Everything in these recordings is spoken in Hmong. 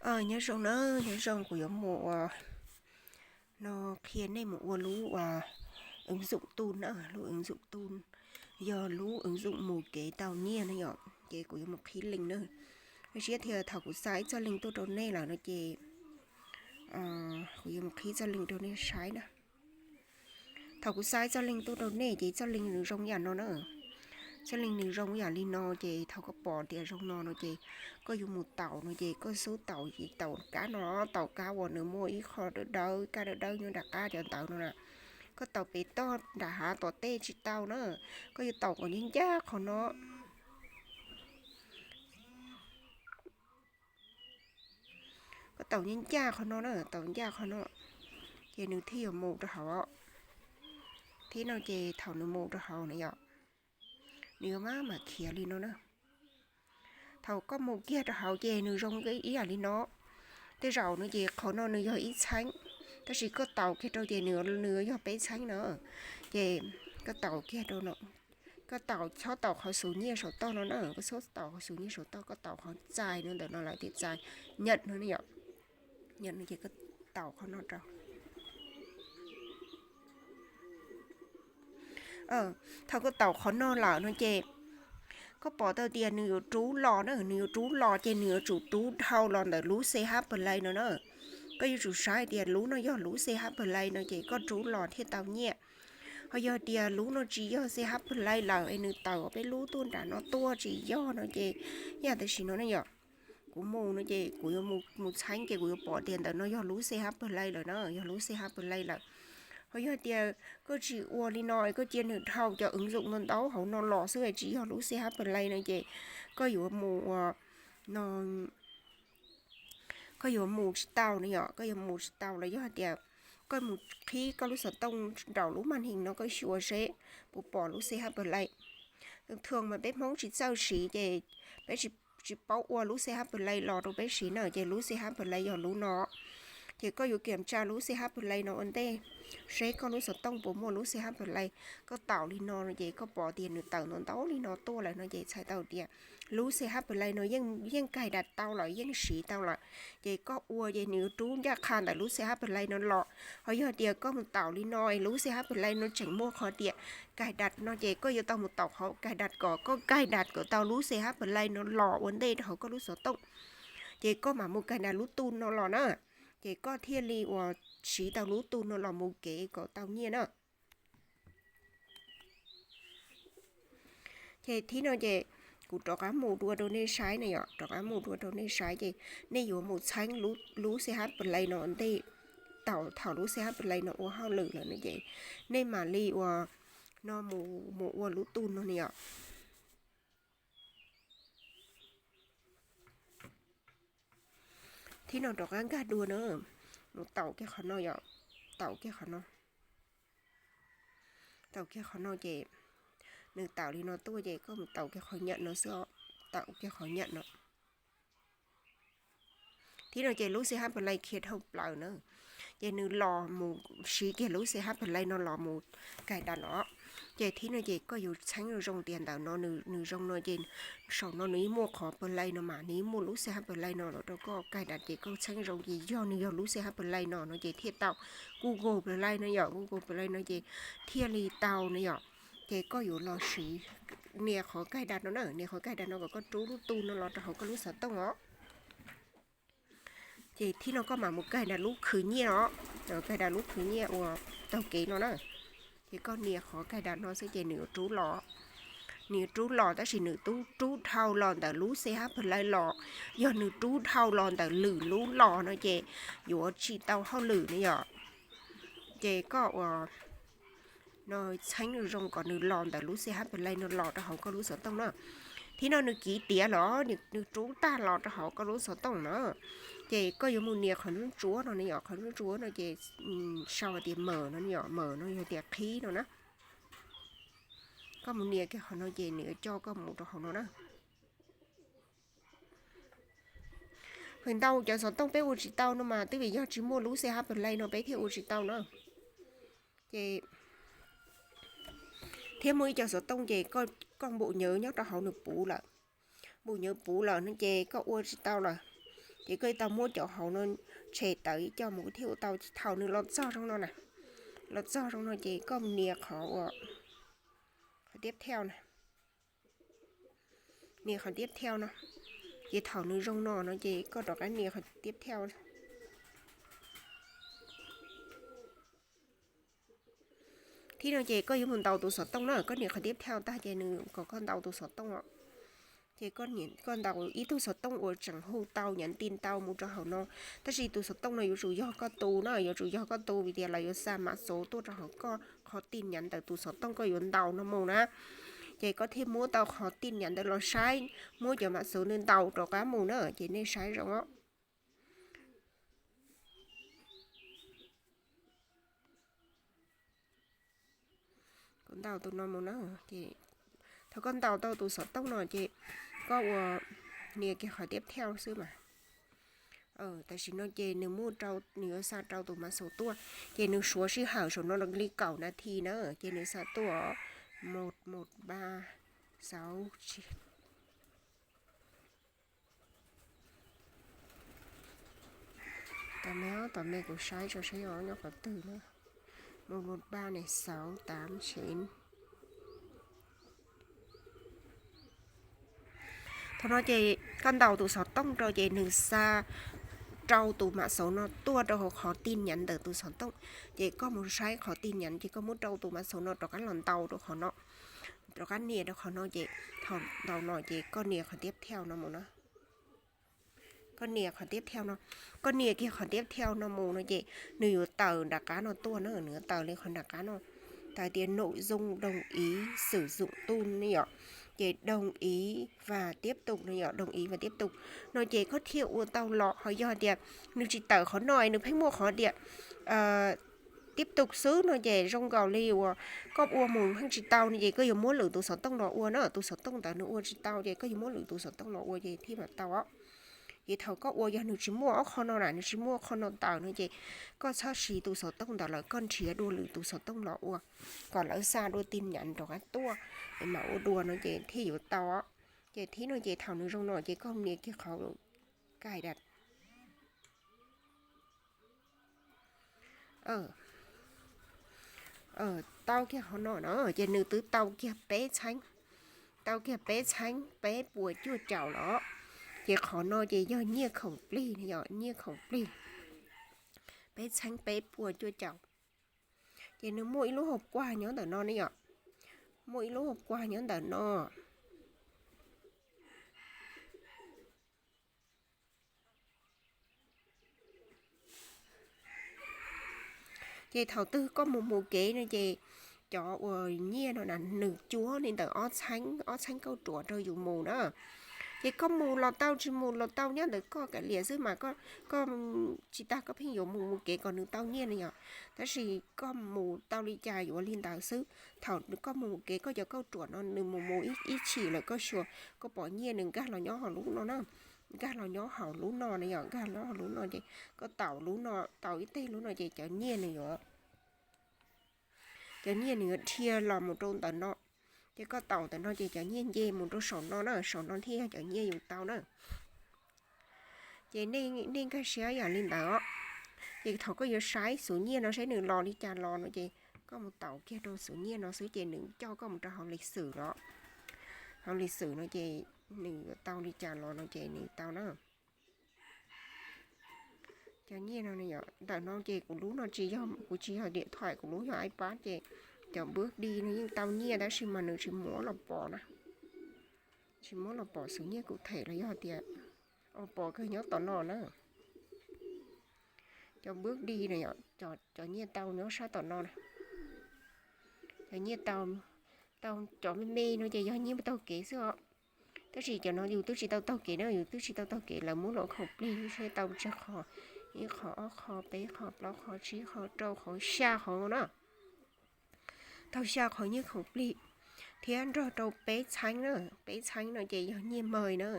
Nyob zoo na, nyob zoo, kuv yuav mus ua, no, qhia nej mus ua lub ua ứng dụng tu na, lub ứng dụng tu, yog lub ứng dụng mus kev tau nyiaj na yom. Ces kuv yuav mus qhib link na. Siab thiab, thaum kuv xa ib txoj link tuaj rau nej lawm no ces kuv yuav mus qhib txoj link rau nej saib na. Thaum kuv xa ib txoj link tuaj rau nej ces txoj link nws zoo yam no na. Txoj link nws zoo yam li no ces thaum koj pom tias zoo no no ces koj yuav mus taus no ces koj xub taus, taus kab no, taus kab uas nws muaj ib qho dawb dawb, kab dawb dawb nyob nram qab cov ntawv no na. Koj taus pem toj nram hav tom tej tsis tau na. Koj yuav taus kom ncaj ncaj qhov no. Koj taus ncaj ncaj qhov no na, taus ncaj qhov no, ces nws thiaj yuav mus rau hauv. Thiab no ces thaum nws mus rau hauv na yom, nws yuav maj mam khiav li no na. Thaum koj mus kiag rau hauv ces nws zoo ib yam li no. Tej zaum no ces qhov no nws yog ib txheeb, tab sis koj taus kiag rau ces nws, nws yog peb txheeb na. Ces koj taus kiag rau no, koj taus, txhob taus qhov xus nyiaj saum toj no na, koj txhob taus qhov xus nyiaj saum toj, koj taus qhov txais no ntawm no lawv tias txais nhận no ne yom. Nhận no ces koj taus qhov no rau. Thaum koj taus qhov no lawm no ces koj pom tau tias nws yuav rub los na, nws yuav rub los ces nws yuav tsum rub dhau los ntawm lub CH Play no na. Koj yuav tsum saib tias lub no yog lub CH Play no ces koj rub los thiaj tau nyiaj. Ho yog tias lub no tsis yog CH Play lawm es nws tawm peb lub tuaj nram no tuaj tsis yog no ces, yam tam sim no ne yom, kuv mus no ces kuv yuav mus txheeb ces kuv yuav pom tias ntawm no yog lub CH Play lawm na, yog lub CH Play lawm. Ho yog tias koj tsis ua li no, koj cia nws dhau cov ứng dụng ntau ntau hauv no los xwb es tsis yog lub CH Play no ces koj yuav mus ua, no, koj yuav mus tsis tau ne yom, koj yuav mus tsis tau los yog hais tias koj mus qhib koj lub xov tooj nraum lub màn hình no koj xyuas seb puas pom lub CH Play. Thường thường mas peb Hmoob tsis txawj siv ces peb tsis paub ua lub CH Play los rau peb siv na, ces lub CH Play yog lub no. Ces koj yuav kiểm tra lub CH Play no ua ntej seb koj lub xov tooj puas muaj lub CH Play. Koj taus li no no ces koj pom tias nws tawm ntau ntau li no tuaj lawm no ces txhais tau tias lub CH Play no yeej cài đặt tau lawm, yeej siv tau lawm. Ces koj ua ces nws yuav rub ncaj qha ntawm lub CH Play no los. Ho yog tias koj mus taus li no es lub CH Play no tseem muaj qhov tias cài đặt no ces koj yuav tau mus taus qhov cài đặt kom koj cài đặt kom tau lub CH Play no los ua ntej rau hauv koj lub xov tooj. Ces koj mam mus cài đặt lub tu no los na. Ces koj thiaj li uas siv tau lub tu no los mus kev kom tau nyiaj na. Ces thib no ces kuv rov qab mus dua rau nej saib na yom, rov qab mus dua rau nej saib ces nej yuav mus txheeb lub CH Play no ua ntej. Tau thaum lub CH Play no ua hauj lwm lawm no ces nej mam li ua, no, mus ua lub tu no na yom. Thib no rov qab nkag dua na, mus taus kiag qhov no yom, taus kiag qhov no. Taus kiag qhov no ces nws tawm li no tuaj ces koj mus taus kiag qhov nhận no xwb os, taus kiag qhov nhận no. Thib no ces lub CH Play khiav dhau plaws na, ces nws los mus siv kiag lub CH Play no los mus cài đặt los. Ces thib no ces koj yuav txheeb zoo tias ntawm no nws zoo no ces saum no nws yeej muaj qhov Play no mas nws yeej muaj lub CH Play no los rau koj cài đặt ces koj txheeb zoo ces yog nws yog lub CH Play no no ces thiaj tau Google Play no yom, Google Play no ces thiaj li tau no yom. Ces koj yuav los siv nias qhov cài đặt no na, nias qhov cài đặt no kom koj rub lub tu no los rau hauv koj lub xov tooj os. Ces thib no koj mam mus cài đặt lub khwv nyiaj os, cài đặt lub khwv nyiaj uas taug kev no na. Ces koj nias qhov cài đặt no xwb ces nws yuav rub los. Nws yuav rub los tab sis nws twb rub dhau los ntawm lub CH Play los. Yog nws rub dhau los ntawm lwm lub los no ces yuav tsis tau hauj lwm ne yom. Ces koj ua, no, txheeb zoo kom nws los ntawm lub CH Play no los rau hauv koj lub xov tooj na. Thib no nws kiv tiav los, nws rub tag los rau hauv koj lub xov tooj na. Ces koj yuav mus nias qhov ntsuab ntsuab no ne yom, qhov ntsuab ntsuab no ces sau hais tias mawm no ne yom, mawm no yog tias qhib no na. Koj mus nias kiag qhov no ces nws yuav coj koj mus rau hauv no na. Feem ntau cov xov tooj peb ua tsis tau no mas twb vim yog tsis muaj lub CH Play no peb thiaj ua tsis tau na. Ces thiab muaj ib co xov tooj ces koj bộ nhớ nyob rau hauv nws puv lawm. Bộ nhớ puv lawm no ces koj ua tsis tau lawm. Ces koj tau muab cov hauv no tshem tawm ib co mus thiaj ua tau. Thaum nws los txog zoo no na, los txog zoo no ces koj nias qhov ua, qhov tiab thauj na, nias qhov tiab thauj no. Ces thaum nws zoo no no ces koj rov qab nias qhov tiab thauj. Thib no ces koj yuav mus ntaus tus xov tooj na, koj nias qhov tiab thauj tag ces nws kom koj ntaus tus xov tooj os. Ces koj ntaus ib tug xov tooj uas tseem hu tau nyav tin tau mus rau hauv no. Tab sis tus xov tooj no yuav tsum yog koj tus na, yuav tsum yog koj tus vim tias lawv yuav xa mã số tuaj rau hauv koj qhov tin nhắn ntawm tus xov tooj koj yuav ntaus no mus na. Ces koj thiaj muab tau qhov tin nhắn ntawd los saib, muab cov mã số ntawd ntaus rov qab mus na, ces nej saib zoo os. Kuv ntaus tus no mus na, ces thaum koj ntaus tau tus xov tooj no ces koj ua nias kiag qhov tiab thauj xwb mas. Tam sim no ces nws muaj, nws yuav xa rau tus mã số tuaj, ces nws suav sij hawm saum no li kaum nas this na, ces nws xa tuaj một một ba sáu chín. Tom me, tom me kuv saib tso saib nyob qhov twg na. Một một ba này sáu tám chín. Thaum no ces koj ntaus tus xov tooj rau ces nws xa rau tus mã số no tuaj rau hauv qhov tin nhắn ntawm tus xov tooj. Ces koj mus saib qhov tin nhắn ces koj muab rau tus mã số no rov qab los ntaus rau qhov no, rov qab nias rau qhov no ces thaum ntaus no ces koj nias qhov tiab thauj no mus na. Koj nias qhov tiab thauj no, koj nias kiag qhov tiab thauj no mus no ces nws yuav tawm nram qab no tuaj na, nws yuav tawm li qhov nram qab no, tawm tias nội dung đồng ý sử dụng tool ne yom, ces đồng ý và tiếp tục ne yom, đồng ý và tiếp tục no ces koj thiaj ua tau los. Ho yog tias nws tsis tawm qhov no, nws pheej muaj qhov tias tiếp tục xwb no ces zoo nkaus li uas koj ua mus pheej tsis tau no ces koj yuav muab lwm tus xov tooj los ua na, tus xov tooj ntawd nws ua tsis tau ces koj yuav muab lwm tus xov tooj los ua ces thiaj mam tau os. Ces thaum koj ua yog nws tsis muaj ob qho no na, nws tsis muaj qho no tawm no ces koj txhob siv tus xov tooj ntawd lawm, koj nrhiav dua lwm tus xov tooj los ua kom lawv xa dua tin nhắn rov qab tuaj es mam ua dua no ces thiaj yuav tau. Ces thib no ces thaum nws zoo no ces koj nias kiag qhov cài đặt. Tau kiag qhov no na ces nws twb tau kiag peb txheeb, tau kiag peb txheeb peb puas cuaj caum los. Ces qhov no ces yog nyiaj khoom plig, yog nyiaj khoom plig, peb txheeb peb puas cuaj caum. Ces nws muaj ib lub hauv kuaj nyob ntawm no ne yom, muaj ib lub hauv kuaj nyob ntawm no. Ces thaum twg koj mus mus kev no ces cov uas nyiaj no na nws cuab li ntawm ob txheeb, ob txheeb kauj ruam rau yus mus na. Ces koj mus los tau, tsis mus los tau, nyob ntawm koj kav liam xwb mas koj tsis tas koj pheej yuav mus mus kev kom nws tau nyiaj no yom. Tab sis koj mus tau li cas yuav li ntawd xwb. Thaum koj mus mus kev koj cov kauj ruam no nws mus mus ib chim lawm koj xyuas koj pom nyiaj nws nkag los nyob hauv lub no na, nkag los nyob hauv lub no na yom, nkag los hauv lub no ces koj taus lub no, taus ib teg lub no ces cov nyiaj nws yuav, cov nyiaj nws yuav dhia los mus rau ntawm no. Ces koj taus ntawm no ces cov nyiaj nce mus rau saum no na, saum no thiaj yog cov nyiaj yus tau na. Ces nej nkag siab yam li ntawd os. Ces thaum koj yuav saib xuv nyiaj no saib nws los li cas los no ces koj mus taus kiag rau xuv nyiaj no xwb ces nws coj koj mus rau hauv lịch sử los, hauv lịch sử no ces nws yuav tau li cas los no ces nws tau na. Cov nyiaj no, ntawm no ces kuv lub no tsis yog, kuv tsis yog điện thoại, kuv lub yog iPad ces cov bước đi no yeej tau nyiaj tab sis mas nws tsis muab los pom na, tsis muab los pom xuv nyiaj cụ thể los yog tias, pom kawg nyob tom no na. Cov bước đi no yom, cov nyiaj tau nyob sab tom no na. Cov nyiaj tau, tau cov me me no ces yog nyiaj taug kev xwb os. Tab sis cov no yus twb tsis tau taug kev na, yus twb tsis tau taug kev lawv muab los khoom plig seb tau tsawg qhov, ib qho, ob qho, peb qho, plaub qho, tsib qho, rau qhov, xya qhov na. Tau xya qhov nyiaj khoom plig thiab nrog rau peb txheeb na, peb txheeb no ces yog nyiaj mời na.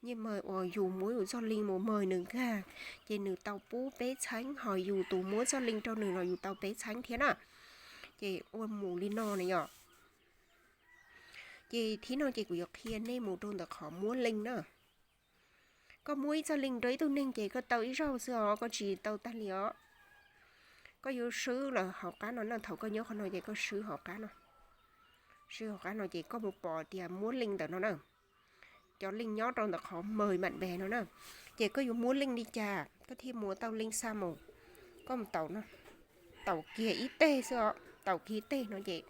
Nyiaj mời uas yus muab yus txoj link mus mời nws nkag ces nws tau pub peb txheeb, ho yus tus muab txoj link rau nws los yus tau peb txheeb thiab na. Ces ua mus li no na yom. Ces thib no ces kuv yuav qhia nej mus rau ntawm qhov muab link na. Koj muab ib txoj link rau ib tug neeg ces koj tau ib zaug xwb os, koj tsis tau tag li os. Koj yuav swb lawm hauv qab no na, thaum koj nyob qhov no ces koj swb hauv qab no. Swb hauv qab no ces koj mus pom tias muab link ntawm no na. Cov link nyob rau ntawm qhov mời bạn bè no na. Ces koj yuav muab link li cas koj thiaj muab tau link xa mus. Koj mus taus no, taus kiag ib teg xwb os, taus kiag ib teg no ces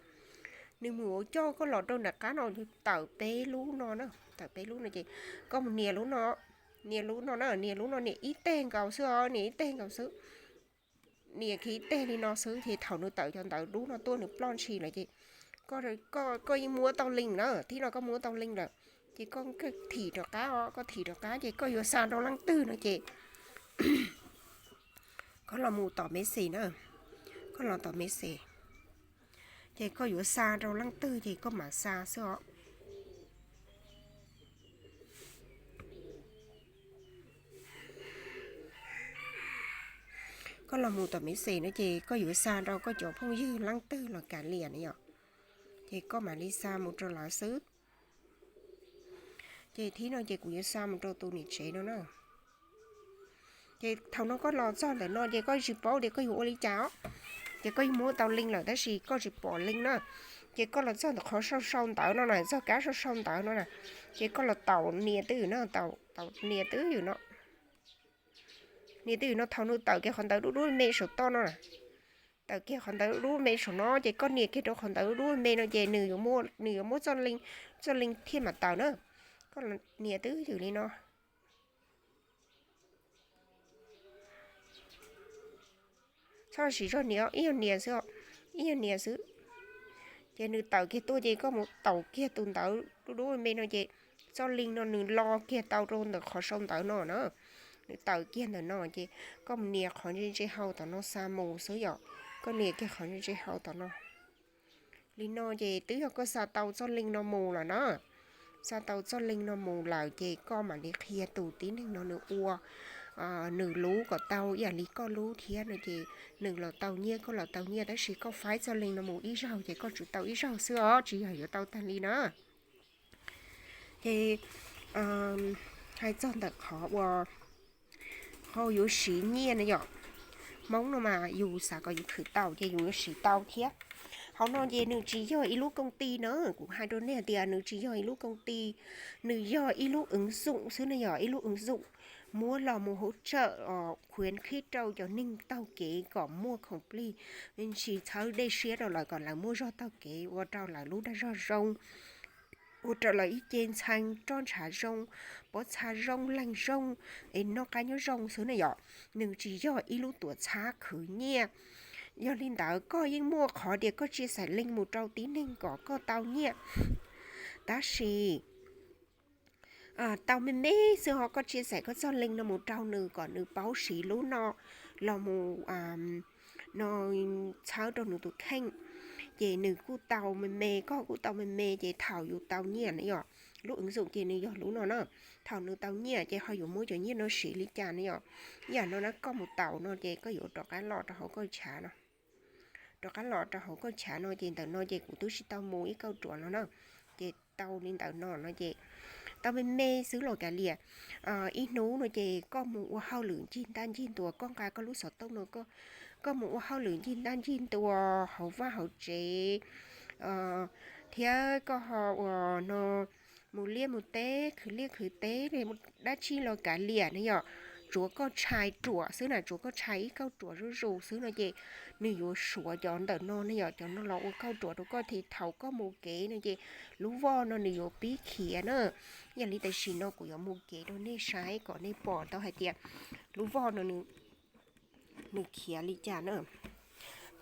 nws mus coj koj los rau nram qab no, tawm peb lub no na, tawm peb lub no ces koj mus nias lub no, nias lub no na, nias lub no nias ib teg nkaus xwb os, nias ib teg nkaus xwb. Nias kiag ib teg li no xwb ces thaum nws tawm cov ntawv dub no tuaj nws ploj ntshis lawm ces koj yeej muab tau link na, thib no koj muab tau link lawm ces koj thim rov qab os, koj thim rov qab ces koj yuav xa rau leej twg no ces koj los mus tom message na, koj los tom message ces koj yuav xa rau leej twg ces koj mam xa xwb os. Koj los mus tom message no ces koj yuav xa rau koj cov phooj ywg leej twg los kav liam na yom. Ces koj mam li xa mus rau lawv xwb. Ces thib no ces kuv yuav xa mus rau tus niam tsev no na. Ces thaum no koj los txog ntawm no ces koj tsis paub tias koj yuav ua li cas os. Ces koj yeej muab tau link lawm tab sis koj tsis pom link na. Ces koj los txog ntawm qhov sau sau ntawv no na, txog kab sau sau ntawv no na, ces koj los taus nias twj ywm na, taus nias twj ywm no. Nias twj ywm no thaum nws tawm kiag qhov ntawv dub dub me saum toj no na, tawm kiag qhov ntawv dub me saum no ces koj nias kiag rau qhov ntawv dub me no ces nws, nws yuav muab txoj link, txoj link thiaj mam tawm na. Koj nias twj ywm li no. Txhob siv zog nias, ib nyuag nias xwb, ib nyuag nias xwb. Ces nws tawm kiag tuaj ces koj mus taus kiag tus ntawv dub dub me no ces txoj link no nws lo kiag tau rau ntawm qhov sau ntawv no na. Nws tawm kiag ntawm no ces koj mus nias qhov ntse ntse hau tom no xa mus xwb yom. Koj nias kiag qhov ntse ntse hau tom no. Li no ces twb yog koj xa tau txoj link no mus lawm na. Xa tau txoj link no mus lawm ces koj mam li qhia tus tib neeg no nws ua nws lub kom tau ib yam li koj lub thiab no ces nws los tau nyiaj koj los tau nyiaj tab sis koj faib txoj link no mus ib zaug ces koj tsuas tau ib zaug xwb os, tsis yog yuav tau tag li na. Ces hais txog ntawm qhov uas qhov yuav siv nyiaj na yom, Hmoob no mas yus xav kom yus khwv tau ces yus yuav siv tau thiab. Hauv no ces nws tsis yog ib lub koom ti na, kuv hais rau nej tias nws tsis yog ib lub koom ti, nws yog ib lub ứng dụng xwb na, yog ib lub ứng dụng muab los mus hỗ trợ khuyến khích rau cov neeg taug kev kom muaj khoom plig, tsis txhawb dej siab rau lawv kom lawv muaj zog taug kev ua rau lawv lub dag zog zoo, ua rau lawv ib ce ntxhee roj ntshav zoo, pob txha zoo, leeg zoo, es noj qab nyob zoo xwb na yom. Nws tsis yog ib lub tuam txhab khwv nyiaj. Yog li ntawd koj yeej muaj qhov tias koj tsia xaim link mus rau tib neeg kom koj tau nyiaj. Tab sis tau me me xwb ho, koj tsia xaim koj txoj link no mus rau nws kom nws paub siv lub no los mus no txhawb rau nws tus kheej, ces nws kuj tau me me, koj kuj tau me me, ces thaum yus tau nyiaj na yom, lub ứng dụng ces nws yog lub no na. Thaum nws tau nyiaj ces ho yuav muab cov nyiaj no siv li cas na yom. Ib yam no na, koj mus taus no ces koj yuav rov qab los rau hauv koj chav no. Rov qab los rau hauv koj chav no ces ntawm no ces kuv twb tsis tau mus ib kauj ruam no na. Ces tau li ntawm no no ces tau me me xwb los kav liam. Ib hnub no ces koj mus ua hauj lwm ncig ntaj ncig ntua, koj nqa koj lub xov tooj no, koj mus ua hauj lwm ncig ntaj ncig ntua hauv vaj hauv tsev, thiab koj ho ua no mus liaj mus teb, khwv liaj khwv teb, dab tsi los kav liam ne yom, tsuav koj tshai ruam xwb na, tsuav koj tshai ib kauj ruam zuj zus xwb no ces nws yuav suav cov ntawm no ne yom, cov no los ua kauj ruam rau koj, ces thaum koj mus kev no ces lub voj no nws yuav pib khiav na. Yog li tam sim no kuv yuav mus kev rau nej saib kom nej pom tau hais tias lub voj no nws khiav li cas na.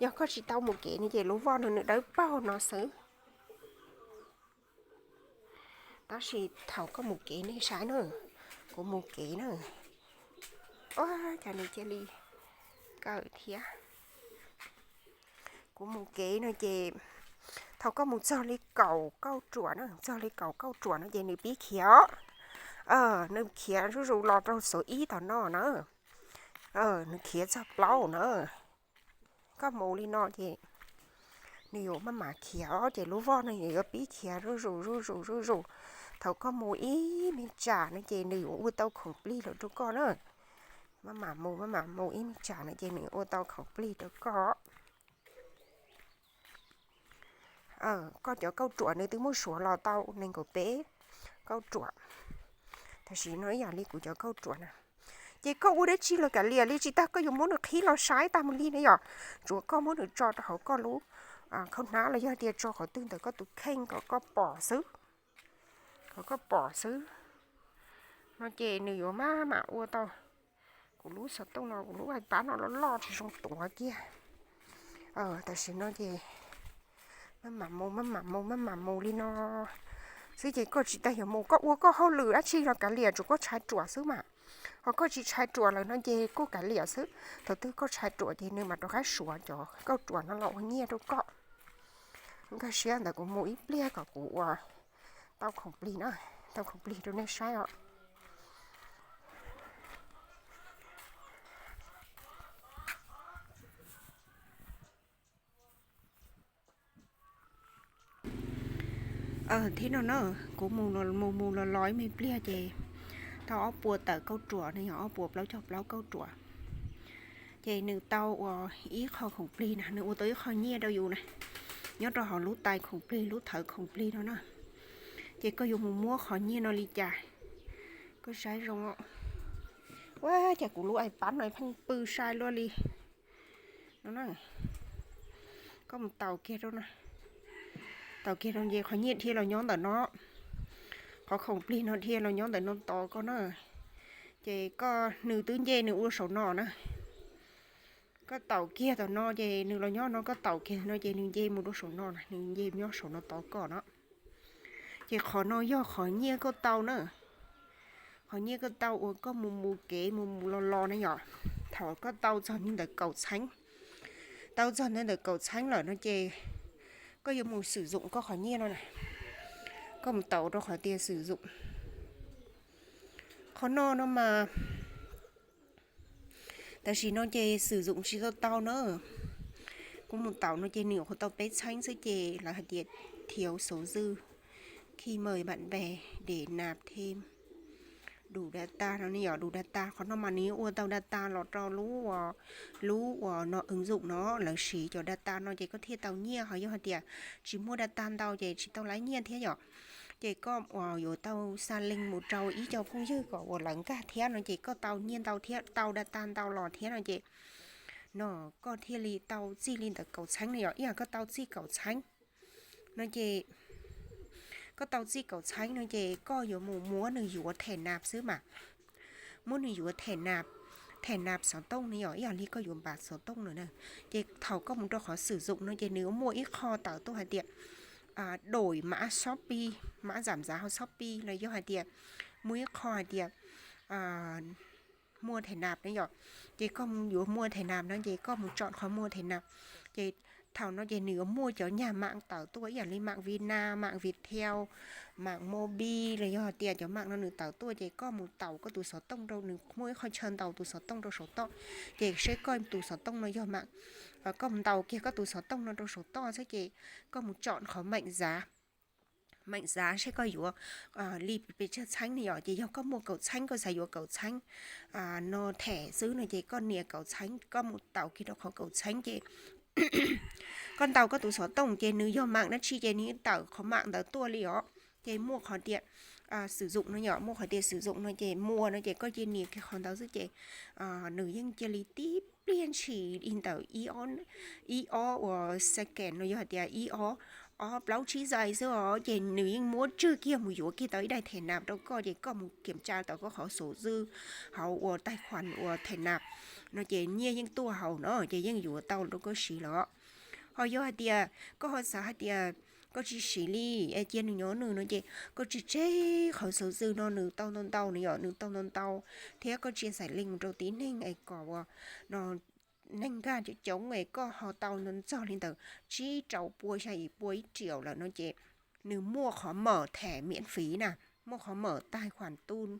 Yog koj tsis tau mus kev no ces lub voj no nws dawb paug no xwb. Tab sis thaum koj mus kev nej saib na, kuv mus kev na, ua cas nws cia li kawm thiab. Kuv mus kev no ces thaum koj mus txog li kaum kauj ruam na, txog li kaum kauj ruam no ces nws pib khiav os. Nws khiav zuj zus los rau xov ib tom no na, nws khiav txog plaub na. Koj mus li no ces nws yuav maj mam khiav os, ces lub voj no nws yuav pib khiav zuj zus zuj zus zuj zus. Thaum koj mus ib me tsam no ces nws yuav ua tau khoom plig los rau koj na. Maj mam mus, maj mam mus ib me tsam no ces nws ua tau khoom plig rau koj. Koj cov kauj ruam nws twb muab suav los tau nees nkaum peb kauj ruam. Tam sim no ib yam li kuv cov kauj ruam na, ces koj ua dab tsi los kav liam li, tsis tas koj yuav muab nws qhib los saib tag mus li na yom. Tsuav koj muab nws tso rau hauv koj lub khaub hnab los yog tias tso qhov twg ntawm koj tus kheej kom koj pom xwb, kom koj pom xwb. No ces nws yuav maj mam ua tau. Kuv lub xov tooj no, kuv lub iPad no loj loj tsis zoo tuav kiag. Tam sim no ces maj mam mus, maj mam mus, maj mam mus li no xwb ces koj tsis tas yuav mus, koj ua koj hauj lwm dab tsi los kav liam, tsuav koj tshaib ruam xwb mas. Ho koj tsis tshaib ruam lawm no ces kuj kav liam xwb. Thaum twg koj tshaib ruam ces nws mam rov qab suav cov kauj ruam no los ua nyiaj rau koj. Nkag siab ntawd kuv mus ib pliag kom kuv ua tau khoom plig na, tau khoom plig rau nej saib os. Thiab no na, kuv mus mus mus los los ib me pliag ces tau ob puas tawm kauj ruam no, yog ob puas plaub caug plaub kauj ruam. Ces nws tau ua ib qho khoom plig na, nws ua tau ib qho nyiaj rau yus na, nyob rau hauv lub tais khoom plig, lub thawv khoom plig no na. Ces koj yuav mus muab qhov nyiaj no li cas? Koj saib zoo. Ua cas kuv lub iPad no pheej pw sai luaj li no. Koj mus taus kiag rau, taus kiag rau ces qhov nyiaj dhia los nyob ntawm no, qhov khoom plig no dhia los nyob ntawm no tos koj na. Ces koj, nws twb nce nws ua saum no na. Koj taus kiag tom no ces nws los nyob no, koj taus kiag no ces nws nce mus rau saum no na, nws nce nyob saum no tos koj no. Ces qhov no yog qhov nyiaj koj tau na. Qhov nyiaj koj tau uas koj mus mus kev mus mus los los na yom. Thaum koj tau txog ntawm kaum txheeb, tau txog ntawm kaum txheeb lawm no ces koj yuav mus xwm zoom koj qhov nyiaj no na. Koj mus taus rau qhov tias xwm zoom. Qhov no no mas tam sim no ces xwm zoom tsis tau tau na. Kuv mus taus no ces nws nyuam qhuav tau peb txheeb xwb ces lawv hais tias thiếu số dư khi mời bạn bè để nạp thêm đủ data no ne yom, đủ data. Qhov no mas nws ua tau data los rau lub, lub uas no ứng dụng no, lawv siv cov data no ces koj thiaj tau nyiaj. Ho yog hais tias tsis muaj data ntau ces tsis tau laib nyiaj thiab yom. Ces koj uas yuav tau xa link mus rau ib co phooj ywg kom uas lawv nkag thiab no ces koj tau nyiaj ntau thiab, tau data ntau los thiab no ces no koj thiaj li tau txij li ntawm kaum txheeb no yom. Ib yam koj tau txij kaum txheeb no ces, koj tau txij kaum txheeb no ces koj yuav mus muab nws yuav thẻ nạp xwb mas. Muab nws yuav thẻ nạp, thẻ nạp xov tooj ne yom, ib yam li koj yuav npav xov tooj no na. Ces thaum koj mus rau qhov xwm zoom no ces nws muaj ib qho tawm tuaj hais tias đổi mã Shopee, mã giảm giá hauv Shopee los yog hais tias muaj ib qho hais tias mua thẻ nạp ne yom. Ces koj mus yuav mua thẻ nạp no ces koj mus chọn qhov mua thẻ nạp. Ces thaum no ces nws yuav muaj cov nhà mạng tawm tuaj ib yam li mạng Vina, mạng Viettel, mạng Mobi los yog hais tias cov mạng no nws tawm tuaj ces koj mus taus koj tus xov tooj rau, nws muaj ib qho chaw ntaus tus xov tooj rau saum toj. Ces seb koj tus xov tooj no yog mạng, koj mus ntaus kiag koj tus xov tooj no rau saum toj xwb ces koj mus chọn qhov mệnh giá, mệnh giá seb koj yuav li pes tsawg txheeb ne yom. Ces yog koj muaj kaum txheeb koj xav yuav kaum txheeb no thẻ xwb no ces koj nias kaum txheeb, koj mus taus kiag rau qhov kaum txheeb ces koj ntaus koj tus xov tooj ces nws yog mạng dab tsi ces nws tawm qhov mạng ntawd tuaj li os. Ces muaj qhov tias sử dụng no yom, muaj qhov tias sử dụng no ces mua no ces koj cia nias kiag qhov ntawd xwb ces nws yeej cia li tib pliag ntshis li ntawm ib ob uas second no yog hais tias ib ob, ob plaub tsib giây xwb os ces nws yeej muab tswj kiag mus yuav kiag tau ib daim thẻ nạp rau koj ces koj mus kiểm tra tau koj qhov số dư hauv uas tài khoản uas thẻ nạp no ces nyiaj yeej tuaj hauv no ces yeej yuav tau rau koj siv los. Ho yog hais tias koj ho xav hais tias koj tsis siv li, cia nws nyob nws no ces koj tseg tseg qhov số dư no nws tau ntau ntau no yom, nws tau ntau ntau thiab koj chia sẻ link mus rau tib neeg es kom uas no neeg nkag coob coob es koj ho tau ntau ntxog li ntawm tsib rau pua xya yim pua ib triệu lawm no ces nws muaj qhov mở thẻ miễn phí na, muaj qhov mở tài khoản tu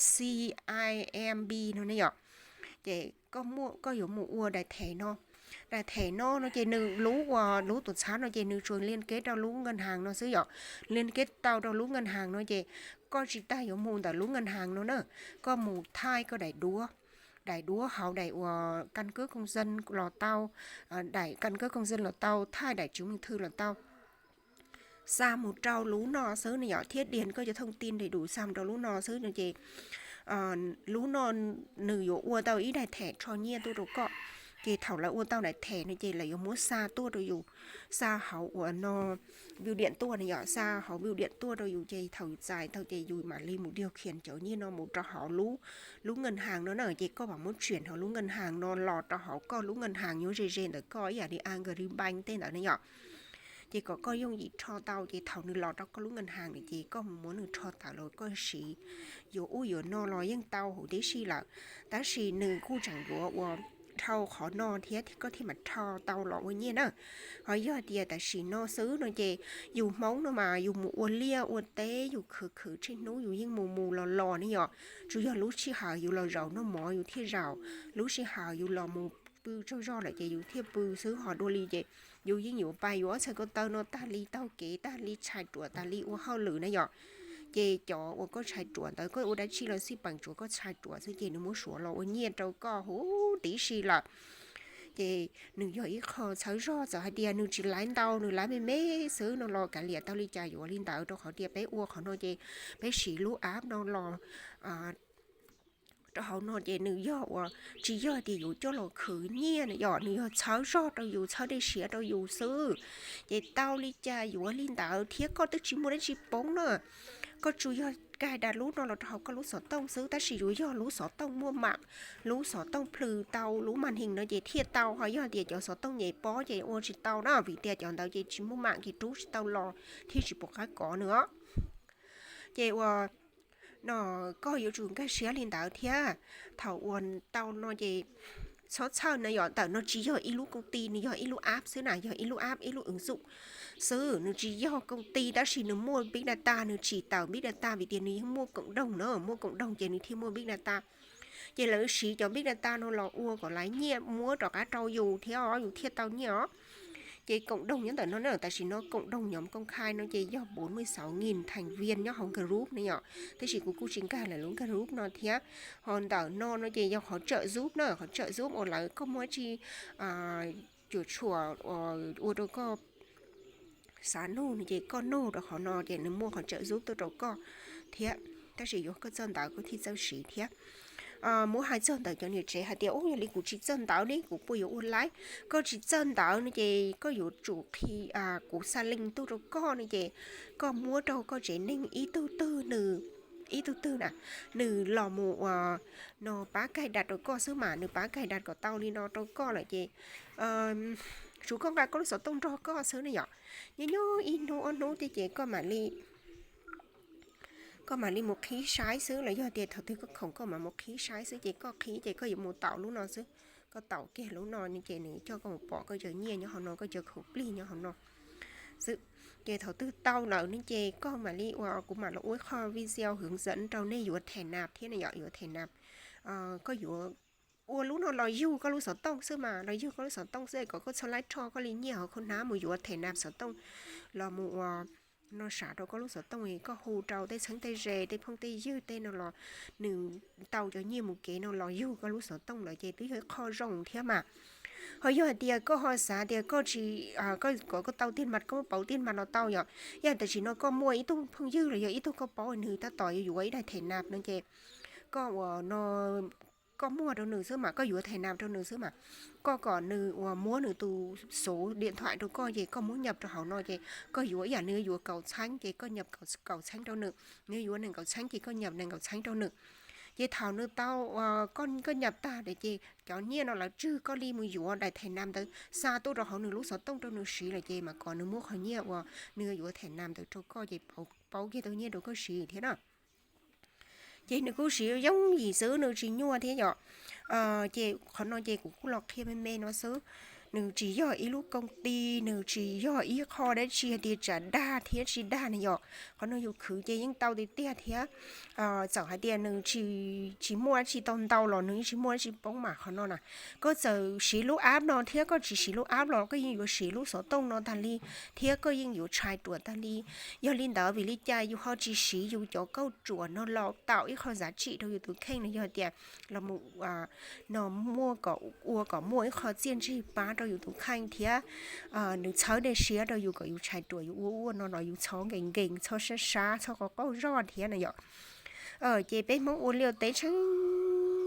CIMB no ne yom. Ces koj yuav mus ua daim thẻ no Daim them no no ces nws lub uas lub tuam txhab no ces nws tsuas liên kết rau lub ngân hàng no xwb yom. Liên kết tau rau lub ngân hàng no ces koj tsis tas yuav mus ntawm lub ngân hàng no na, koj mus thaij koj daim duab, daim duab hauv daim uas căn cước công dân los tau, daim căn cước công dân los tau, thaij daim chứng minh thư los tau, xa mus rau lub no xwb no yom, thiab điền koj cov thông tin đầy đủ xa mus rau lub no xwb no ces lub no nws yuav ua tau ib daim them rho nyiaj tuaj rau koj. Ces thaum lawv ua tau daim them no ces lawv yuav muab xa tuaj rau yus, xa hauv uas no bưu điện tuaj no yom, xa hauv bưu điện tuaj rau yus ces thaum yus txais tau ces yus mam li mus điều khiển cov nyiaj no mus rau hauv lub, lub ngân hàng no na, ces koj mam muab chuyển hauv lub ngân hàng no los rau hauv koj lub ngân hàng nyob ze ze ntawm koj ib yam li Agribank tej ntawd ne yom. Ces kom koj yooj yim rho tau ces thaum nws los rau koj lub ngân hàng no ces koj mus muab nws rho tawm los koj siv yuav ub yuav no los yeej tau huv tib si lawm. Tab sis nws kuj tseem yuav uas dhau qhov no thiab koj thiaj mam rho tau los ua nyiaj na. Ho yog tias tam sim no xwb no ces yus Hmoob no mas yus mus ua liaj ua teb yus khwv khwv tsheej hnub yus yeej mus mus los los ne yom. Tsuas yog lub sij hawm yus los zaum noj mov yus thiaj zaum, lub sij hawm yus los mus pw tsaug zog lawm ces yus thiaj pw xwb, ho dua li ces yus yeej yuav pais yuav ob txhais ko taw no tag li taug kev tag li tshais ruam tag li ua hauj lwm na yom. Ces cov uas koj tshais ruam ntawd koj ua dab tsi los xij peem tsuav koj tshais ruam xwb ces nws muab suav los ua nyiaj rau koj huv tib si lawm. Ces nws yog ib qho txhawb zog, txawm hais tias nws tsis laiv ntau nws laiv me me xwb no los kav liam tau li cas yuav li ntawd, rau qhov tias peb ua qhov no ces peb siv lub app no los rau hauv no ces nws yog uas tsis yog tias yuav coj los khwv nyiaj na yom, nws yog txhawb zog rau yus txhawb dej siab rau yus xwb. Ces tau li cas yuav li ntawd thiab koj twb tsis muaj dab tsi poob na. Koj tsuas yog cài đặt lub no los rau hauv koj lub xov tooj xwb, tab sis yuav yog lub xov tooj muaj mạng, lub xov tooj plhws tau lub màn hình no ces thiaj tau, ho yog tias cov xov tooj nyem pob ces ua tsis tau na, vim tias cov ntawd ces tsis muaj mạng ces rub tsis tau los thiab tsis pom qab kov nws os. Ces uas no koj yuav tsum nkag siab li ntawd thiab. Thaum uas tau no ces txhob txhawj na yom, ntawm no tsis yog ib lub công ty, nws yog ib lub app xwb na, yog ib lub app ib lub ứng dụng xwb, nws tsis yog công ty tab sis nws muaj big data, nws tsim tawm big data vim tias nws yeej muaj cộng đồng na, muaj cộng đồng ces nws thiaj muaj big data. Ces lawv siv cov big data no los ua kom laiv nyiaj muab rov qab rau yus thiab os, yus thiaj tau nyiaj os. Ces cộng đồng nyob ntawm no na, tam sim no cộng đồng nhóm công khai no ces yog bốn mươi sáu nghìn thành viên nyob hauv group ne yom, tab sis kuv kuj tsis nkag lawv lub group no thiab. Ho ntawm no no ces yog qhov trợ giúp na, qhov trợ giúp uas lawv koj muaj tsi cuam tshuam ua rau koj xav nug no ces koj nug rau qhov no ces nws muaj qhov trợ giúp tuaj rau koj thiab, tab sis yuav koj txawj ntawv koj thiaj txawj siv thiab. Muab hais txog ntawm cov niam tsev hais tias ub yog li kuv tsis txawj ntawv ne kuv puas yuav ua laib? Koj tsis txawj ntawv no ces koj yuav tsum qhia kuv xa link tuaj rau koj no ces koj muab rau koj tsev neeg ib tug twg nws, ib tug twg na, nws los mus ua no pab cài đặt rau koj xwb mas, nws pab cài đặt kom tau li no rau koj lawm ces tsuas koj nqa koj lub xov tooj nrog koj xwb ne yom. Nyob nyob ib hnub ob hnub thiab ces koj mam li koj mam li mus qhib saib xwb, los yog tias thaum twg koj khoom koj mam mus qhib saib xwb, ces koj qhib ces koj yuav mus taus lub no xwb. Koj taus kiag lub no ces nws coj koj mus pom koj cov nyiaj nyob hauv no, koj cov khoom plig nyob hauv no xwb. Ces thaum twg tau lawm ne ces koj mam li ua, kuv mam los ua ib qho video hướng dẫn rau nej yuav thẻ nạp thiab ne yom, yuav thẻ nạp. Koj yuav ua lub no los yug koj lub xov tooj xwb mas, los yug koj lub xov tooj xwb kom koj txhob laib rho koj li nyiaj hauv khau hnab mus yuav thẻ nạp xov tooj los mus ua no sav rau koj lub xov tooj, koj hu rau tej txheeb tej ze tej phooj tej ywg tej no los nws tau cov nyiaj mus kev no los yug koj lub xov tooj lawm ces twb yog ib qho zoo thiab mas. Ho yog hais tias koj ho xav tias koj tsis, koj kom koj tau tiền mặt koj muab pauv tiền mặt los tau yom. Yog tam sim no koj muaj ib tug phooj ywg los yog ib tug koj paub nws tab tom yuav yuav ib daim thẻ nạp no ces koj ua no, koj muag rau nws xwb mas, koj yuav thẻ nạp rau nws xwb mas, koj kom nws ua muab nws tus số điện thoại rau koj ces koj muab nhập rau hauv no ces koj yuav ib yam nws yuav kaum txheeb ces koj nhập kaum txheeb rau nws, nws yuav nees nkaum txheeb ces koj nhập nees nkaum txheeb rau nws. Ces thaum nws tau, koj nhập tag ces cov nyiaj no lawv tswj koj li mus yuav daim thẻ nạp ntawd xa tuaj rau hauv nws lub xov tooj rau nws siv lawm ces mam kom nws muab qhov nyiaj uas nws yuav thẻ nạp ntawd rau koj ces pauv kiag tau nyiaj rau koj siv thiab na. Ces nws kuj siv yooj yim xwb, nws tsis nyuaj thiab yom. Ces qhov no ces kuv kuj los qhia me me no xwb. nws tsis yog ib lub koom ti, nws tsis yog ib qho dab tsi hais tias tsam dag thiab tsis dag na yom. Qhov no yus khwv ces yeej tau tiag tiag thiab. Txawm hais tias nws tsis muaj dab tsi tau ntau los nws yeej tsis muaj dab tsi poob mas qhov no na. Koj txawm siv lub app no thiab koj tsis siv lub app los koj yeej yuav siv lub xov tooj no tag li, thiab koj yeej yuav tshai ruam tag li. Yog li ntawd vim li cas yus ho tsis siv yus cov kauj ruam no los tau ib qho xav tsim rau yus tus kheej no yog tias los mus no muaj kom ua kom muaj ib qho txiaj ntsig pab rau yus tus kheej thiab nws txhawb dej siab rau yus kom yus tshai ruam yus ua ua no los yus txhob nkees nkees txhob sab sab txhob qhov qaug zog thiab na yom. Ces peb Hmoob ua liaj teb tsheej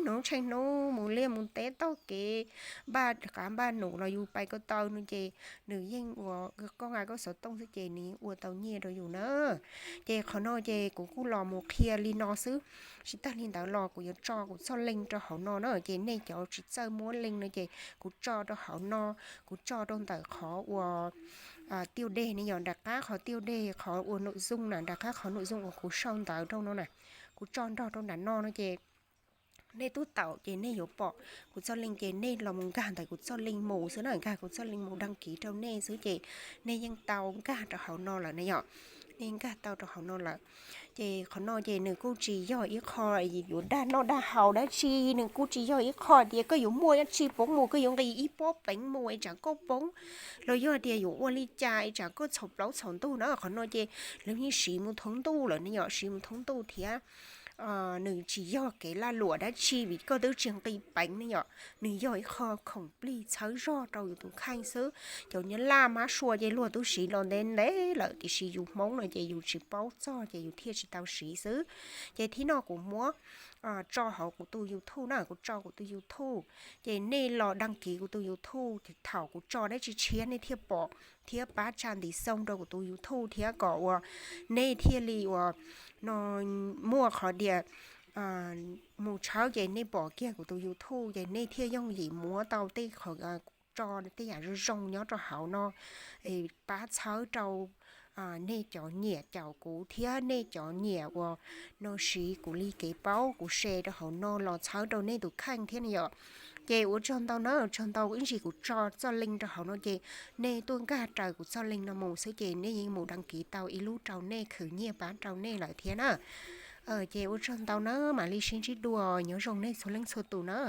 hnub tsheej hnub mus liaj mus teb taug kev npaj qav npaj num los yus pais ko taw no ces nws yeej ua koj nqa koj xov tooj xwb ces nws yeej ua tau nyiaj rau yus na. Ces qhov no ces kuv kuj los mus qhia li no xwb. Tsis tag li ntawd los kuv yuav tso kuv txoj link rau hauv no na, ces nej cov tsis txawj muab link no ces kuv tso rau hauv no, kuv tso rau ntawm qhov uas tiaj dej ne yom, nram qab qhov tiaj dej qhov uas num zoo na, nram qab qhov num zoo uas kuv sau ntawv rau no na, kuv tso nrog rau nram no no ces nej tub taum ces nej yuav pom kuv txoj link ces nej los mus nkag ntawm kuv txoj link mus xwb na, nkag kuv txoj link mus dag kiv rau nej xwb ces nej yeej tau nkag rau hauv no lawm ne yom. Nej nkag tau rau hauv no lawm. Ces qhov no ces nws kuj tsis yog ib qho yuav dag noj dag haus dab tsi, nws kuj tsis yog ib qho tias koj yuav muaj dab tsi poob mus, koj yuav nqis ib pob peev mus es tsam koj poob, los yog tias yuav ua li cas es tsam koj txhaum plaub txhaum ntug na. Qhov no ces lawv yeej siv mus thoob ntuj lawm ne yom, siv mus thoob ntuj thiab nws tsis yog kev lag luam dab tsi vim koj twb tsis nqis peev ne yom, nws yog ib qho khoom plig txhawb zog rau yus tus kheej xwb. Cov nyab laj mab sua ces luag twb siv los ntev ntev lawm tiam sis yus Hmoob no ces yus tsis paub txog ces yus thiaj tsis tau siv xwb. Ces thib no kuv muab tso hauv kuv tus YouTube na, kuv tso kuv tus YouTube, ces nej los dag kiv kuv tus YouTube, thaum kuv tso dab tsi tshiab nej thiaj pom, thiab pab tsa ntiv xoo rau kuv tus YouTube thiab kom uas nej thiaj li uas no muaj qhov tias mus tshawb ces nej pom kiag kuv tus YouTube ces nej thiaj yooj yim muab tau tej qhov tso tej yam zoo zoo nyob rau hauv no pab txhawb rau nej cov nyiam caum kuv thiab nej cov nyiam uas no siv kuv li kev paub kuv share rau hauv no los txhawb rau nej tus kheej thiab ne yom. Ces ua tsaug ntau na, tsaug ntau ib ntsis kuv tso txoj link rau hauv no ces nej tuaj nkag raws kuv txoj link no mus xwb ces nej yeej mus dag kiv tau ib lub rau nej khwv nyiaj pab rau nej lawm thiab na. Ces ua tsaug ntau na, mam li sib ntsib dua, nyob zoo nej txhua leej txhua tus na.